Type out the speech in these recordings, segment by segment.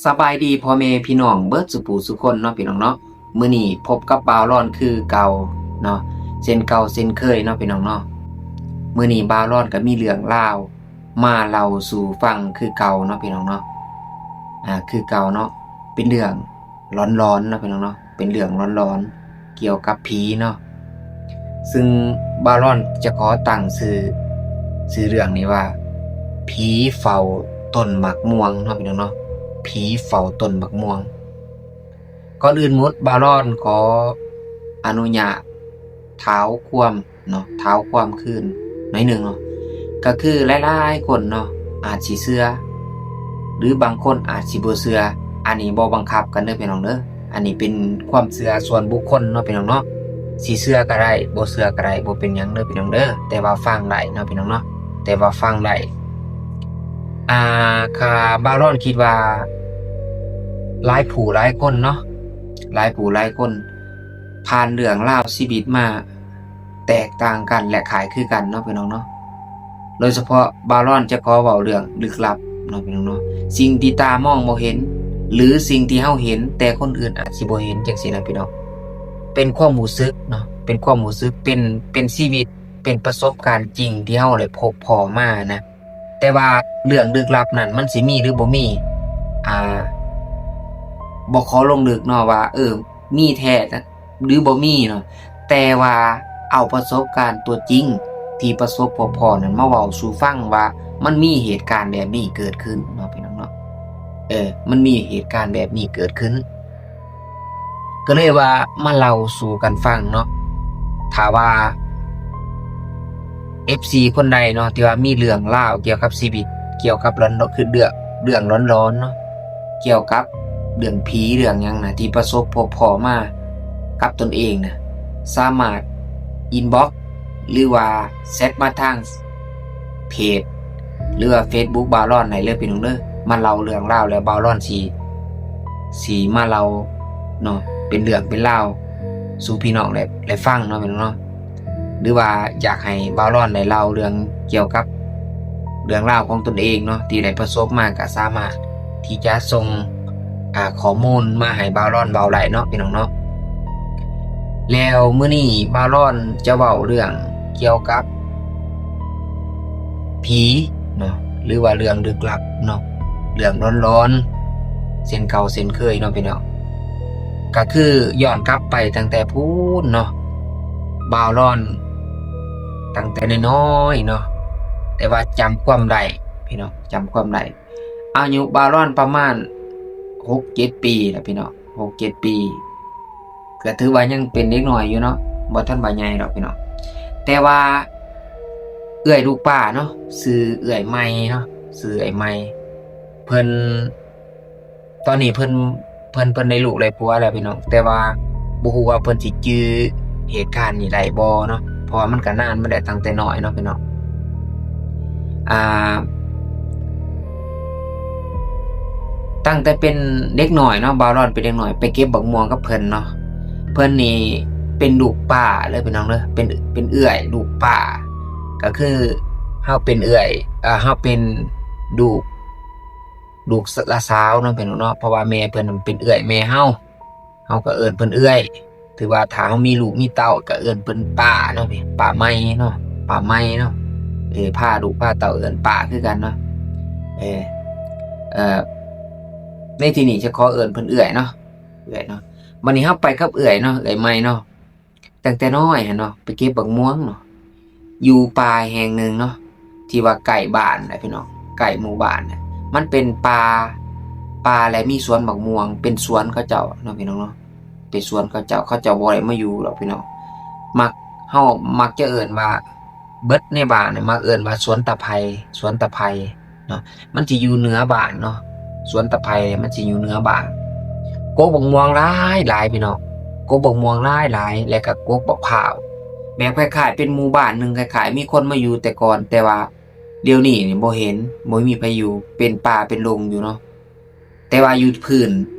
ສະບາຍດີພໍ່ແມ່ພີ່ນ້ອງເບິດສູ່ຜູ້ສູ່ຄົນເນາະ ພີ່ນ້ອງເນາະ. ມື້ນີ້ພົບກັບບ່າວລອນຄືເກົ່າເນາະ ເຊັ່ນເກົ່າເຊັ່ນເຄີຍເນາະ ພີ່ນ້ອງເນາະ. ມື້ນີ້ບ່າວລອນກໍມີເລື່ອງລາວມາເລົ່າສູ່ຟັງຄືເກົ່າເນາະ ພີ່ນ້ອງເນາະ. ອາ ຄືເກົ່າເນາະ ເປັນເລື່ອງຫຼອນໆເນາະ ພີ່ນ້ອງເນາະ ເປັນເລື່ອງຫຼອນໆ ກ່ຽວກັບຜີເນາະ. ຊຶ່ງບ່າວລອນຈະຂໍຕັ້ງຊື່ ຊື່ເລື່ອງນີ້ວ່າ ຜີເຝົ້າຕົ້ນໝາກມ່ວງເນາະ ພີ່ນ້ອງເນາະ ຜີເຝົ້າຕົ້ນໝາກມ່ວງ. ກ່ອນອື່ນໝົດ ບ່າວລອນຂໍອະນຸຍາດທ້າວຄວາມເນາະ ທ້າວຄວາມຄືນໜ້ອຍໜຶ່ງເນາະ ກໍຄືຫຼາຍໆຄົນເນາະ ອາດຊິເຊື່ອ ຫຼືບາງຄົນອາດຊິບໍ່ເຊື່ອ. ອັນນີ້ບໍ່ບັງຄັບກັນເດີ ພີ່ນ້ອງເດີ. ອັນນີ້ເປັນຄວາມເຊື່ອສ່ວນບຸກຄົນເນາະ ພີ່ນ້ອງເນາະ. ຊິເຊື່ອກໍໄດ້ ບໍ່ເຊື່ອກໍໄດ້ ບໍ່ເປັນຫຍັງເດີ ພີ່ນ້ອງເດີ. ແຕ່ວ່າຟັງໄດ້ເນາະ ພີ່ນ້ອງເນາະ ແຕ່ວ່າຟັງໄດ້. ອາ ຂ້າ ບ່າວລອນຄິດວ່າ ຫຼາຍຜູ້ຫຼາຍຄົນເນາະ ຫຼາຍຜູ້ຫຼາຍຄົນຜ່ານເລື່ອງລາວຊີວິດມາ ແຕກຕ່າງກັນ ແລະ ຄ້າຍຄືກັນເນາະ ພີ່ນ້ອງເນາະ. ໂດຍສະເພາະບ່າວລອນຈະຂໍເວົ້າເລື່ອງລຶກລັບເນາະ ພີ່ນ້ອງເນາະ ສິ່ງທີ່ຕາມອງບໍ່ເຫັນ ຫຼື ສິ່ງທີ່ເຮົາເຫັນແຕ່ຄົນອື່ນອາດຊິບໍ່ເຫັນ ຈັ່ງຊີ້ນະ ພີ່ນ້ອງ. ເປັນຄວາມຮູ້ສຶກເນາະ ເປັນຄວາມຮູ້ສຶກ ເປັນ ເປັນຊີວິດ ເປັນປະສົບການຈິງທີ່ເຮົາໄດ້ພົບພໍ້ມານະ. ແຕ່ວ່າເລື່ອງລຶກລັບນັ້ນມັນຊິມີ ຫຼື ບໍ່ມີ ອາ ບໍ່ຂໍລົງເລິກເນາະວ່າ ເອີ ມີແທ້ ຫຼື ບໍ່ມີເນາະ ແຕ່ວ່າເອົາປະສົບການຕົວຈິງທີ່ປະສົບພົບພໍ້ນັ້ນມາເວົ້າສູ່ຟັງວ່າ ມັນມີເຫດການແບບນີ້ເກີດຂຶ້ນເນາະ ພີ່ນ້ອງເນາະ. ເອີ ມັນມີເຫດການແບບນີ້ເກີດຂຶ້ນ ກໍເລີຍວ່າມາເລົ່າສູ່ກັນຟັງເນາະ. ຖ້າວ່າ ເອັຟຊີ ຄົນໃດເນາະ ທີ່ວ່າມີເລື່ອງລາວກ່ຽວກັບຊີວິດ ກ່ຽວກັບລອນ ຄືເລື່ອງ ເລື່ອງຫຼອນໆເນາະ ກ່ຽວກັບເລື່ອງຜີເລື່ອງຫຍັງນະ ທີ່ປະສົບພົບພໍ້ມາກັບຕົນເອງນະ ສາມາດອິນບັອກ ຫຼືວ່າແຊັດມາທາງເພຈ ຫຼືວ່າເຟສບຸກບ່າວລອນໄດ້ເລີຍ ພີ່ນ້ອງເດີ. ມາເລົ່າເລື່ອງລາວ ແລ້ວບ່າວລອນຊິ ຊິມາເລົ່າເນາະ ເປັນເລື່ອງເປັນລາວສູ່ພີ່ນ້ອງໄດ້ ໄດ້ຟັງເນາະ ພີ່ນ້ອງເນາະ. ຫຼືວ່າຢາກໃຫ້ບ່າວລອນໄດ້ເລົ່າເລື່ອງກ່ຽວກັບເລື່ອງລາວຂອງຕົນເອງເນາະ ທີ່ໄດ້ປະສົບມາ ກໍສາມາດທີ່ຈະສົ່ງ ອາ ຂໍ້ມູນມາໃຫ້ບ່າວລອນເວົ້າໄດ້ເນາະ ພີ່ນ້ອງເນາະ. ແລ້ວມື້ນີ້ບ່າວລອນຈະເວົ້າເລື່ອງກ່ຽວກັບຜີເນາະ ຫຼືວ່າເລື່ອງລຶກລັບເນາະ ເລື່ອງຫຼອນໆ ເຊັ່ນເກົ່າເຊັ່ນເຄີຍເນາະ ພີ່ນ້ອງ. ກໍຄືຍ້ອນກັບໄປຕັ້ງແຕ່ພຸ້ນເນາະ ບ່າວລອນຕັ້ງແຕ່ນ້ອຍໆເນາະ ແຕ່ວ່າຈຳຄວາມໄດ້ ພີ່ນ້ອງ ຈຳຄວາມໄດ້. ອາຍຸບ່າວລອນປະມານຫົກເຈັດປີແຫຼະ ພີ່ນ້ອງ ຫົກເຈັດປີ ກໍຖືວ່າຍັງເປັນເດັກນ້ອຍຢູ່ເນາະ ບໍ່ທັນວ່າໃຫຍ່ດອກ ພີ່ນ້ອງ. ແຕ່ວ່າເອື້ອຍລູກປ້າເນາະ ຊື່ເອື້ອຍໃໝ່ເນາະ ຊື່ເອື້ອຍໃໝ່ ເພິ່ນ ຕອນນີ້ເພິ່ນ ເພິ່ນ ເພິ່ນໄດ້ລູກໄດ້ຜົວແລ້ວ ພີ່ນ້ອງ ແຕ່ວ່າບໍ່ຮູ້ວ່າເພິ່ນຊິຈື່ເຫດການນີ້ໄດ້ບໍ່ເນາະ ເພາະວ່າມັນກໍນານມາແລ້ວ ຕັ້ງແຕ່ນ້ອຍເນາະ ພີ່ນ້ອງ. ອາ ຕັ້ງແຕ່ເປັນເດັກນ້ອຍເນາະ ບ່າວລອນເປັນເດັກນ້ອຍ ໄປເກັບບັກມ່ວງກັບເພິ່ນເນາະ. ເພິ່ນນີ້ເປັນລູກປ້າເລີຍ ພີ່ນ້ອງເດີ ເປັນ ເປັນເອື້ອຍລູກປ້າ ກໍຄືເຮົາເປັນເອື້ອຍ ເຮົາເປັນລູກ ລູກຫຼານສາວເນາະ ພີ່ນ້ອງເນາະ ເພາະວ່າແມ່ເພິ່ນເປັນເອື້ອຍແມ່ເຮົາ ເຮົາກໍເອີ້ນເພິ່ນເອື້ອຍ. ຖືວ່າຖ້າເຮົາມີລູກມີເຕົ້າກໍເອີ້ນເພິ່ນປ້າເນາະ ປ້າໃໝ່ເນາະ ປ້າໃໝ່ເນາະ. ເອີ ພາລູກພາເຕົ້າເອີ້ນປ້າຄືກັນເນາະ. ເອີ ເອີ ໃນທີ່ນີ້ຈະຂໍເອີ້ນເພິ່ນເອື້ອຍເນາະ ເອື້ອຍເນາະ. ບັດນີ້ເຮົາໄປກັບເອື້ອຍເນາະ ເອື້ອຍໃໝ່ເນາະ ຕັ້ງແຕ່ນ້ອຍຫັ້ນເນາະ ໄປເກັບບັກມ່ວງເນາະ ຢູ່ປ່າແຫ່ງໜຶ່ງເນາະ ທີ່ວ່າໃກ້ບ້ານນະ ພີ່ນ້ອງ ໃກ້ໝູ່ບ້ານນະ. ມັນເປັນປ່າ ປ່າ ແລະ ມີສວນບັກມ່ວງ ເປັນສວນເຂົາເຈົ້າເນາະ ພີ່ນ້ອງເນາະ ເປັນສວນເຂົາເຈົ້າ ເຂົາເຈົ້າບໍ່ໄດ້ມາຢູ່ດອກ ພີ່ນ້ອງ. ມັກ ເຮົາມັກຈະເອີ້ນວ່າ ເບິດໃນບ້ານນີ້ມັກເອີ້ນວ່າສວນຕາໄຜ່ ສວນຕາໄຜ່ເນາະ ມັນຊິຢູ່ເໜືອບ້ານເນາະ ສວນຕາໄຜ່ມັນຊິຢູ່ເໜືອບ້ານ. ກົກບັກມ່ວງຫຼາຍໆ ພີ່ນ້ອງ ກົກບັກມ່ວງຫຼາຍໆ ແລ້ວກໍກົກບັກພ້າວ ແບບຄ້າຍໆເປັນໝູ່ບ້ານໜຶ່ງ ຄ້າຍໆມີຄົນມາຢູ່ແຕ່ກ່ອນ ແຕ່ວ່າດຽວນີ້ນີ້ບໍ່ເຫັນ ບໍ່ມີໃຜຢູ່ ເປັນປ່າເປັນດົງຢູ່ເນາະ. ແຕ່ວ່າຢູ່ພື້ນ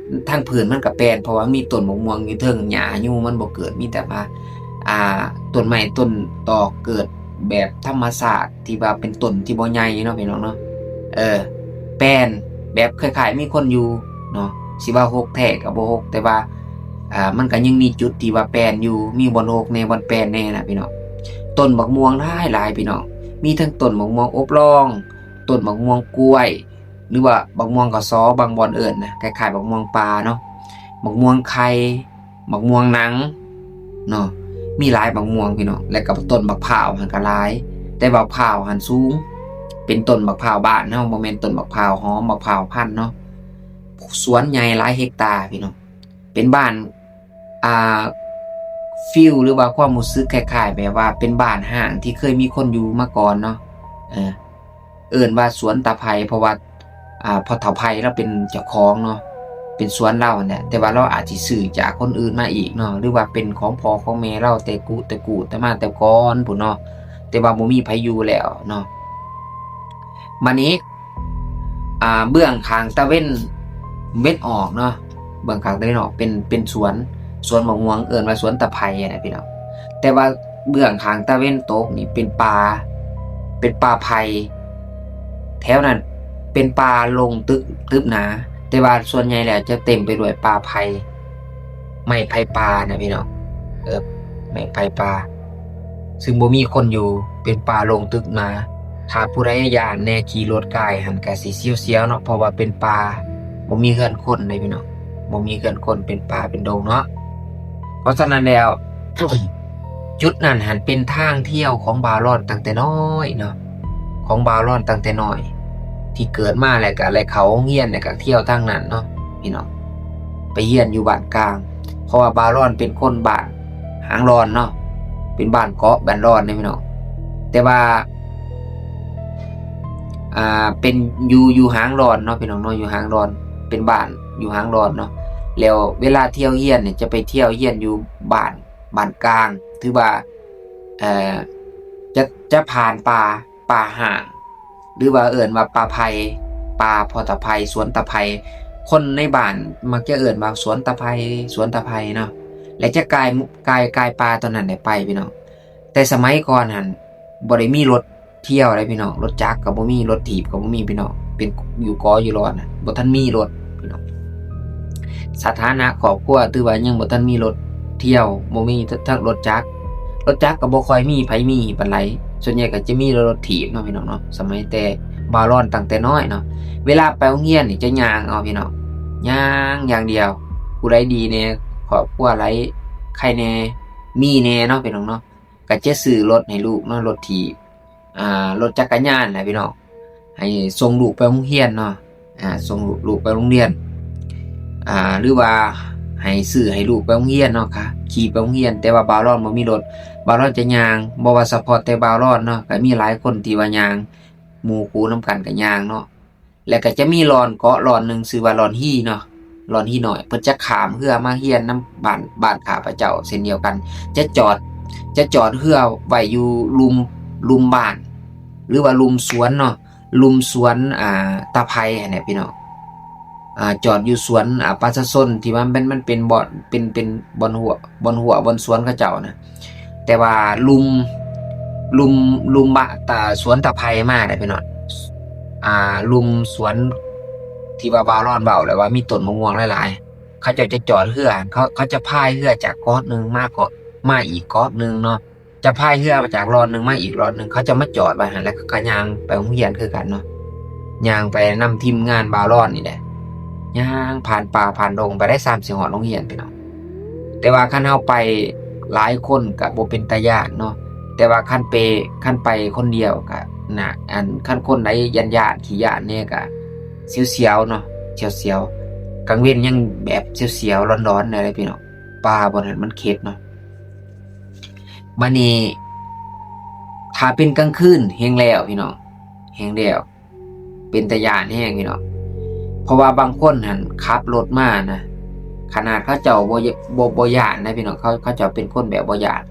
ທາງພື້ນມັນກໍແປນ ເພາະວ່າມີຕົ້ນບັກມ່ວງຢູ່ເທິງ ຫຍ້າຍຸງມັນບໍ່ເກີດ ມີແຕ່ວ່າ ອ່າ ຕົ້ນໄມ້ຕົ້ນຕອກເກີດແບບທຳມະຊາດ ທີ່ວ່າເປັນຕົ້ນທີ່ບໍ່ໃຫຍ່ເນາະ ພີ່ນ້ອງເນາະ. ເອີ ແປນ ແບບຄ້າຍໆມີຄົນຢູ່ ເນາະ. ຊິວ່າຮົກແທ້ກໍບໍ່ຮົກ ແຕ່ວ່າ ອ່າ ມັນກໍຍັງມີຈຸດທີ່ວ່າແປນຢູ່ ມີບ່ອນຮົກແດ່ ບ່ອນແປນແດ່ນະພີ່ນ້ອງ. ຕົ້ນບັກມ່ວງຫຼາຍໆ ພີ່ນ້ອງ, ມີທັງຕົ້ນບັກມ່ວງອົບລອງ, ຕົ້ນບັກມ່ວງກ້ວຍ ຫຼືວ່າບັກມ່ວງກະຊໍ ບາງບ່ອນເອີ້ນນະ, ຄ້າຍໆ ບັກມ່ວງປ່າເນາະ, ບັກມ່ວງໄຂ່, ບັກມ່ວງໜັງເນາະ, ມີຫຼາຍບັກມ່ວງພີ່ນ້ອງ. ແລ້ວກໍຕົ້ນບັກພ້າວຫັ້ນກໍຫຼາຍ, ແຕ່ບັກພ້າວຫັ້ນສູງ, ເປັນຕົ້ນບັກພ້າວບ້ານເຮົາ, ບໍ່ແມ່ນຕົ້ນບັກພ້າວຫອມ, ບັກພ້າວພັນເນາະ. ສວນໃຫຍ່ຫຼາຍເຮັກຕາພີ່ນ້ອງ, ເປັນບ້ານ ອ່າ ຟີລ ຫຼືວ່າຄວາມຮູ້ສຶກຄ້າຍໆ ແບບວ່າເປັນບ້ານຮ້າງທີ່ເຄີຍມີຄົນຢູ່ມາກ່ອນເນາະ. ເອີ ເອີ້ນວ່າສວນຕາໄພ ເພາະວ່າ ອ່າ ພໍ່ເຖົ້າໄພລາວເປັນເຈົ້າຂອງເນາະ, ເປັນສວນລາວຫັ້ນແຫຼະ, ແຕ່ວ່າລາວອາດຊິຊື້ຈາກຄົນອື່ນມາອີກເນາະ ຫຼືວ່າເປັນຂອງພໍ່ຂອງແມ່ລາວແຕ່ກຸແຕ່ກູແຕ່ມາແຕ່ກ່ອນພຸ້ນເນາະ, ແຕ່ວ່າບໍ່ມີໃຜຢູ່ແລ້ວເນາະ. ບາດນີ້ ອ່າ ເບື້ອງຂ້າງຕາເວັນ ເວັນອອກເນາະ, ເບື້ອງຂ້າງຕາເວັນອອກເປັນ ເປັນສວນ ສວນໝາກມ່ວງ ເອີ້ນວ່າສວນຕາໄພນະພີ່ນ້ອງ. ແຕ່ວ່າເບື້ອງຂ້າງຕາເວັນຕົກນີ້ເປັນປ່າ ເປັນປ່າໄຜ່, ແຖວນັ້ນເປັນປ່າລົງຕຶບໜາ, ແຕ່ວ່າສ່ວນໃຫຍ່ແລ້ວຈະເຕັມໄປດ້ວຍປ່າໄຜ່ ໄມ້ໄຜ່ປ່ານະພີ່ນ້ອງ, ເອີ ໄມ້ໄຜ່ປ່າ ຊຶ່ງບໍ່ມີຄົນຢູ່, ເປັນປ່າລົງຕຶບໜາ. ຖ້າຜູ້ໃດຢ້ານແດ່ຂີ່ລົດກາຍຫັ້ນກະຊິສຽວໆເນາະ, ເພາະວ່າເປັນປ່າ ບໍ່ມີເຮືອນຄົນເດ້ພີ່ນ້ອງ, ບໍ່ມີເຮືອນຄົນ, ເປັນປ່າເປັນດົງເນາະ. ເພາະສະນັ້ນແລ້ວ ຈຸດນັ້ນຫັ້ນເປັນທາງທ່ຽວຂອງບ່າວລອນຕັ້ງແຕ່ນ້ອຍເນາະ, ຂອງບ່າວລອນຕັ້ງແຕ່ນ້ອຍ ທີ່ເກີດມາແລ້ວກະໄດ້ເຂົ້າໂຮງຮຽນ ແລ້ວກະທ່ຽວທາງນັ້ນເນາະພີ່ນ້ອງ, ໄປຮຽນຢູ່ບ້ານກາງ. ເພາະວ່າບ່າວລອນເປັນຄົນບ້ານຫາງລອນເນາະ, ເປັນບ້ານເກາະບ້ານລອນເດ້ພີ່ນ້ອງ, ແຕ່ວ່າ ອ່າ ເປັນຢູ່ ຢູ່ຫາງລອນເນາະພີ່ນ້ອງເນາະ, ຢູ່ຫາງລອນ ເປັນບ້ານຢູ່ຫາງລອນເນາະ. ແລ້ວເວລາທ່ຽວຮຽນນີ້ຈະໄປທ່ຽວຮຽນຢູ່ບ້ານ ບ້ານກາງ, ຖືວ່າ ເອີ ຈະ ຈະຜ່ານປ່າ ປ່າຮ້າງ ຫຼືວ່າເອີ້ນວ່າປ່າໄຜ່, ປ່າພໍ່ຕາໄພ, ສວນຕາໄພ. ຄົນໃນບ້ານມັກຈະເອີ້ນວ່າສວນຕາໄພ, ສວນຕາໄພເນາະ, ແລະ ຈະກາຍ ກາຍ ກາຍປ່າຕົວນັ້ນໄດ້ໄປພີ່ນ້ອງ. ແຕ່ສະໄໝກ່ອນຫັ້ນບໍ່ໄດ້ມີລົດທ່ຽວເດ້ພີ່ນ້ອງ, ລົດຈັກກໍບໍ່ມີ, ລົດຖີບກໍບໍ່ມີພີ່ນ້ອງ, ເປັນຢູ່ເກາະຢູ່ລອນນະ ບໍ່ທັນມີລົດພີ່ນ້ອງ. ສະຖານະຄອບຄົວຖືວ່າຍັງບໍ່ທັນມີລົດທ່ຽວ, ບໍ່ມີທັງລົດຈັກ, ລົດຈັກກໍບໍ່ຄ່ອຍມີໃຜມີປານໃດ, ສ່ວນໃຫຍ່ກໍຈະມີແຕ່ລົດຖີບເນາະພີ່ນ້ອງເນາະ. ສະໄໝແຕ່ບ່າວລອນຕັ້ງແຕ່ນ້ອຍເນາະ, ເວລາໄປໂຮງຮຽນນີ້ຈະຍ່າງເອົາພີ່ນ້ອງ, ຍ່າງຢ່າງດຽວ. ຜູ້ໃດດີແດ່ ຄອບຄົວໃດໄຄແດ່ ມີແດ່ເນາະພີ່ນ້ອງເນາະ, ກໍຈະຊື້ລົດໃຫ້ລູກເນາະ, ລົດຖີບ ອ່າ ລົດຈັກກະຍານນະພີ່ນ້ອງ, ໃຫ້ສົ່ງລູກໄປໂຮງຮຽນເນາະ, ອ່າ ສົ່ງລູກໄປໂຮງຮຽນ ອ່າ ຫຼືວ່າໃຫ້ຊື້ໃຫ້ລູກໄປໂຮງຮຽນເນາະ, ຂີ່ໄປໂຮງຮຽນ. ແຕ່ວ່າບ່າວລອນບໍ່ມີລົດ, ບ່າວລອນຈະຍ່າງ, ບໍ່ວ່າສະເພາະແຕ່ບ່າວລອນເນາະ, ກໍມີຫຼາຍຄົນທີ່ວ່າຍ່າງ, ໝູ່ຄູ່ນຳກັນກໍຍ່າງເນາະ. ແລ້ວກໍຈະມີລອນເກາະລອນໜຶ່ງ ຊື່ວ່າລອນຮີເນາະ, ລອນຮີນ້ອຍ, ເພິ່ນຈະຂ້າມເຮືອມາຮຽນນຳບ້ານ ບ້ານຂ້າພະເຈົ້າເຊັ່ນດຽວກັນ. ຈະຈອດ ຈະຈອດເຮືອໄວ້ຢູ່ລຸ່ມ ລຸ່ມບ້ານ ຫຼືວ່າລຸ່ມສວນເນາະ, ລຸ່ມສວນ ອ່າ ຕາໄພຫັ້ນແຫຼະພີ່ນ້ອງ. ອ່າ ຈອດຢູ່ສວນ ອ່າ ປະຊາຊົນທີ່ວ່າມັນ ມັນເປັນບ່ອນ ເປັນ ເປັນບ່ອນຮົ້ວ ບ່ອນຮົ້ວ ບ່ອນສວນເຂົາເຈົ້ານະ. ແຕ່ວ່າລຸ່ມ ລຸ່ມ ລຸ່ມບະ ຕາ ສວນຕາໄພມາໄດ້ພີ່ນ້ອງ, ອ່າ ລຸ່ມສວນທີ່ວ່າບ່າວລອນເວົ້າແຫຼະວ່າມີຕົ້ນມະມ່ວງຫຼາຍໆ, ເຂົາເຈົ້າຈະຈອດເຮືອ, ເຂົາ ເຂົາຈະພາຍເຮືອຈາກເກາະໜຶ່ງມາເກາະ ມາອີກເກາະໜຶ່ງເນາະ. ຈະພາຍເຮືອມາຈາກລອນໜຶ່ງມາອີກລອນໜຶ່ງ, ເຂົາຈະມາຈອດໄວ້ຫັ້ນ ແລ້ວເຂົາກໍຍ່າງໄປໂຮງຮຽນຄືກັນເນາະ, ຍ່າງໄປນຳທີມງານບ່າວລອນນີ້ແຫຼະ, ຍ່າງຜ່ານປ່າຜ່ານດົງໄປໄດ້ ສ່ຳຊິຮອດໂຮງຮຽນພີ່ນ້ອງ. ແຕ່ວ່າຄັນເຮົາໄປຫຼາຍຄົນກໍບໍ່ເປັນຕາຢ້ານເນາະ, ແຕ່ວ່າຄັນໄປ ຄັນໄປຄົນດຽວກໍໜ້າ ອັນ ຄັນຄົນໃດຢ້ານໆ ຂີ້ຢ້ານແດ່ກໍສຽວໆເນາະ, ສຽວໆ, ກາງເວັນຍັງແບບສຽວໆ ຫຼອນໆ ແດ່ເດ້ພີ່ນ້ອງ, ປ່າບ່ອນນັ້ນມັນເຂັດເນາະ. ບາດນີ້ ຖ້າເປັນກາງຄືນແຮ່ງແລ້ວພີ່ນ້ອງ, ແຮ່ງແລ້ວ ເປັນຕາຢ້ານແຮງພີ່ນ້ອງ. ເພາະວ່າບາງຄົນຫັ້ນຂັບລົດມານະ, ຂະໜາດເຂົາເຈົ້າບໍ່ ບໍ່ ບໍ່ຢ້ານນະພີ່ນ້ອງ, ເຂົາ ເຂົາເຈົ້າເປັນຄົນແບບບໍ່ຢ້ານ.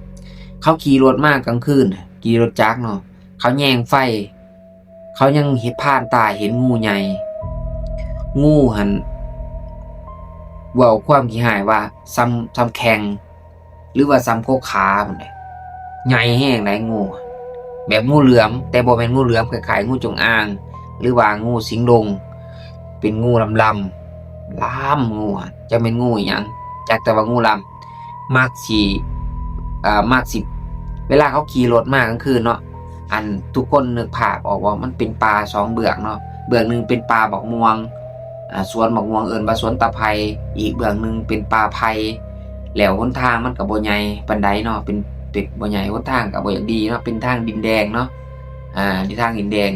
ເຂົາຂີ່ລົດມາກາງຄືນ, ຂີ່ລົດຈັກເນາະ, ເຂົາແຍງໄຟ, ເຂົາຍັງເຫັນ ຜ່ານຕາເຫັນງູໃຫຍ່. ງູຫັ້ນ ເວົ້າຄວາມຂີ້ຮ້າຍວ່າສ່ຳ ສ່ຳແຂ້ງ ຫຼືວ່າສ່ຳກົກຂາພຸ້ນແຫຼະ, ໃຫຍ່ແຮງໃດງູ, ແບບງູເຫຼືອມ, ແຕ່ບໍ່ແມ່ນງູເຫຼືອມ, ຄ້າຍໆ ງູຈົງອາງ ຫຼືວ່າງູສິງດົງ, ເປັນງູລຳໆ, ລາມ ງູຫັ້ນ ຈັກແມ່ນງູອີ່ຫຍັງ ຈັກແຕ່ວ່າງູລາມ ມັກຊິ ເອີ່ ມັກຊິ ເວລາເຂົາຂີ່ລົດມາກາງຄືນເນາະ ອັນ ທຸກຄົນນຶກພາບອອກວ່າມັນເປັນປ່າສອງເບື້ອງເນາະ ເບື້ອງໜຶ່ງເປັນປ່າບັກມ່ວງ ອ່າ ສວນບັກມ່ວງເອີ້ນວ່າສວນຕາໄຜ່ ອີກເບື້ອງໜຶ່ງເປັນປ່າໄຜ່ ແລ້ວຫົນທາງມັນກໍບໍ່ໃຫຍ່ປານໃດເນາະ ເປັນ ເປັນ ບໍ່ໃຫຍ່ ຫົນທາງກໍບໍ່ຢາກດີເນາະ ເປັນທາງດິນແດງເນາະ ອ່າ ເປັນທາງດິນແດງ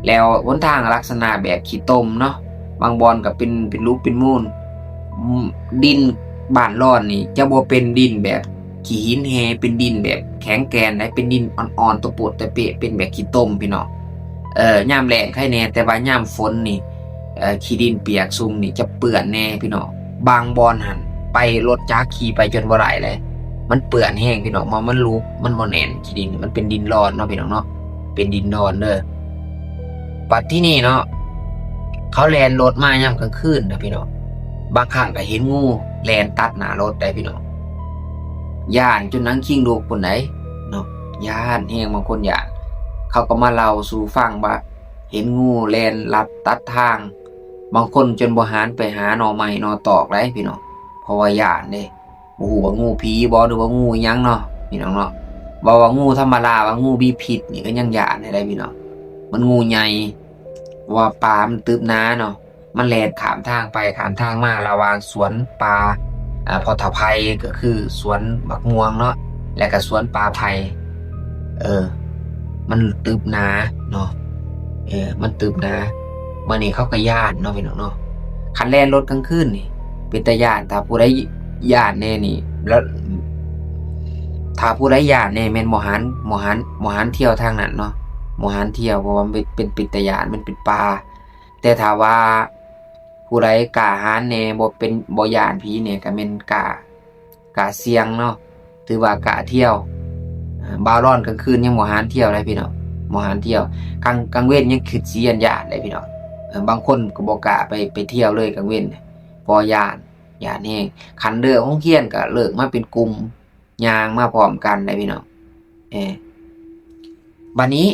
ແລ້ວຫົນທາງລັກສະນະແບບຂີ້ຕົມເນາະ ບາງບ່ອນກໍເປັນ ເປັນຫຼຸບເປັນມູນ ອືມ ດິນບ້ານລອນນີ້ຈະບໍ່ເປັນດິນແບບ ຂີ້ຫີນແຮ່ ເປັນດິນແບບແຂງແກ່ນໃດ ເປັນດິນອ່ອນໆ ຕະໂປດຕະເປະ ເປັນແບບຂີ້ຕົມພີ່ນ້ອງ ເອີ ຍາມແລ້ງໄຄແດ່ ແຕ່ວ່າຍາມຝົນນີ້ ເອີ ຂີ້ດິນປຽກຊຸ່ມນີ້ຈະເປື້ອນແດ່ພີ່ນ້ອງ ບາງບ່ອນຫັ້ນໄປລົດຈັກຂີ່ໄປຈົນບໍ່ໄດ້ເລີຍ ມັນເປື້ອນແຮງພີ່ນ້ອງ ເພາະມັນຫຼຸບ ມັນບໍ່ແໜ້ນ ຂີ້ດິນ ມັນເປັນດິນລອນເນາະພີ່ນ້ອງເນາະ ເປັນດິນລອນເດີ ບັດທີນີ້ເນາະ ເຂົາແລ່ນລົດມາຍາມກາງຄືນນະພີ່ນ້ອງ ບາງຄັ້ງກໍເຫັນງູແລ່ນຕັດໜ້າລົດໄດ໋ພີ່ນ້ອງ ຢ້ານຈົນໜັງຄີງລຸກພຸ້ນໃດ໋ເນາະ ຢ້ານແຮງ ບາງຄົນຢ້ານ ເຂົາກໍມາເລົ່າສູ່ຟັງວ່າເຫັນງູແລ່ນລັດຕັດທາງ ບາງຄົນຈົນບໍ່ຫັນໄປຫາໜໍ່ໄມ້ໜໍ່ຕອກໄດ໋ພີ່ນ້ອງ ເພາະວ່າຢ້ານເດ້ ບໍ່ຮູ້ວ່າງູຜີບໍ ຫຼືວ່າງູອີ່ຫຍັງເນາະ ພີ່ນ້ອງເນາະ ເວົ້າວ່າງູທຳມະດາ ວ່າງູມີພິດນີ້ກໍຍັງຢ້ານໄດ້ພີ່ນ້ອງ ມັນງູໃຫຍ່ ເພາະວ່າປ່າມັນຕຶບໜາເນາະ ມັນແລ່ນຂ້າມທາງໄປຂ້າມທາງມາ ລະຫວ່າງສວນປ່າ ອ່າ ພໍ່ເຖົ້າໄພ ກໍຄືສວນບັກມ່ວງເນາະ ແລະກໍສວນປ່າໄຜ່ ເອີ ມັນຕຶບໜາເນາະ ເອີ ມັນຕຶບໜາ ບາດນີ້ເຂົາກໍຢ້ານເນາະ ພີ່ນ້ອງເນາະ ຄັນແລ່ນລົດກາງຄືນນີ້ເປັນຕາຢ້ານ ຖ້າຜູ້ໃດຢ້ານແດ່ນີ້ ລະ ຖ້າຜູ້ໃດຢ້ານແດ່ແມ່ນບໍ່ຫັນ ບໍ່ຫັນ ບໍ່ຫັນທ່ຽວທາງນັ້ນເນາະ ບໍ່ຫັນທ່ຽວ ເພາະວ່າມັນເປັນ ເປັນ ເປັນຕາຢ້ານ ມັນເປັນປ່າ ແຕ່ຖ້າວ່າຜູ້ໃດກ້າຫານແດ່ ບໍ່ເປັນ ບໍ່ຢ້ານຜີແດ່ ກໍແມ່ນກ້າ ກ້າສ່ຽງເນາະ ຖືວ່າກ້າທ່ຽວ ອ່າ ບ່າວລອນກາງຄືນຍັງບໍ່ຫັນທ່ຽວເລີຍພີ່ນ້ອງ ບໍ່ຫັນທ່ຽວ ກາງ ກາງເວັນຍັງຄິດຊິຢ້ານໆເລີຍພີ່ນ້ອງ ເອີ ບາງຄົນກໍບໍ່ກ້າໄປ ໄປທ່ຽວເລີຍກາງເວັນ ເພາະຢ້ານ ຢ້ານແຮງ ຄັນເລີກໂຮງຮຽນກໍເລີກມາເປັນກຸ່ມ ຍ່າງມາພ້ອມກັນໄດ໋ພີ່ນ້ອງ ເອີ ບາດນີ້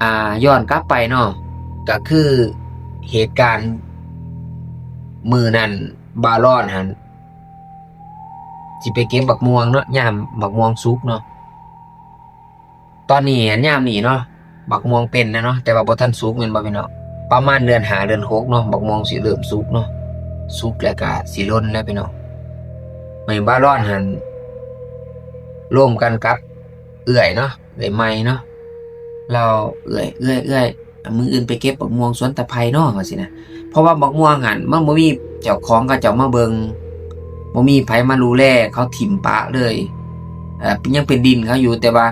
ອ່າ ຍ້ອນກັບໄປເນາະ ກໍຄືເຫດການມື້ນັ້ນ ບ່າວລອນຫັ້ນ ຊິໄປເກັບບັກມ່ວງເນາະ ຍາມບັກມ່ວງສຸກເນາະ ຕອນນີ້ຫັ້ນ ຍາມນີ້ເນາະ ບັກມ່ວງເປັນແລ້ວເນາະ ແຕ່ວ່າບໍ່ທັນສຸກແມ່ນບໍ່ພີ່ນ້ອງ? ປະມານເດືອນຫ້າເດືອນຫົກເນາະ ບັກມ່ວງຊິເລີ່ມສຸກເນາະ ສຸກແລ້ວກະຊິຫຼົ່ນແລ້ວພີ່ນ້ອງ. ແມ່ນບ່າວລອນຫັ້ນ ລົມກັນກັບເອື້ອຍເນາະ ເອື້ອຍໃໝ່ເນາະ ລາວ ເອື້ອຍ ເອື້ອຍ ເອື້ອຍ ມື້ອື່ນໄປເກັບບັກມ່ວງສວນຕາໄຜ່ເນາະ ວ່າຊີ້ນະ. ເພາະວ່າບັກມ່ວງຫັ້ນ ມັນບໍ່ມີເຈົ້າຂອງເຂົາເຈົ້າມາເບິ່ງ ບໍ່ມີໃຜມາດູແລ ເຂົາຖິ້ມປະເລີຍ ເອີ ຍັງເປັນດິນເຂົາຢູ່ ແຕ່ວ່າ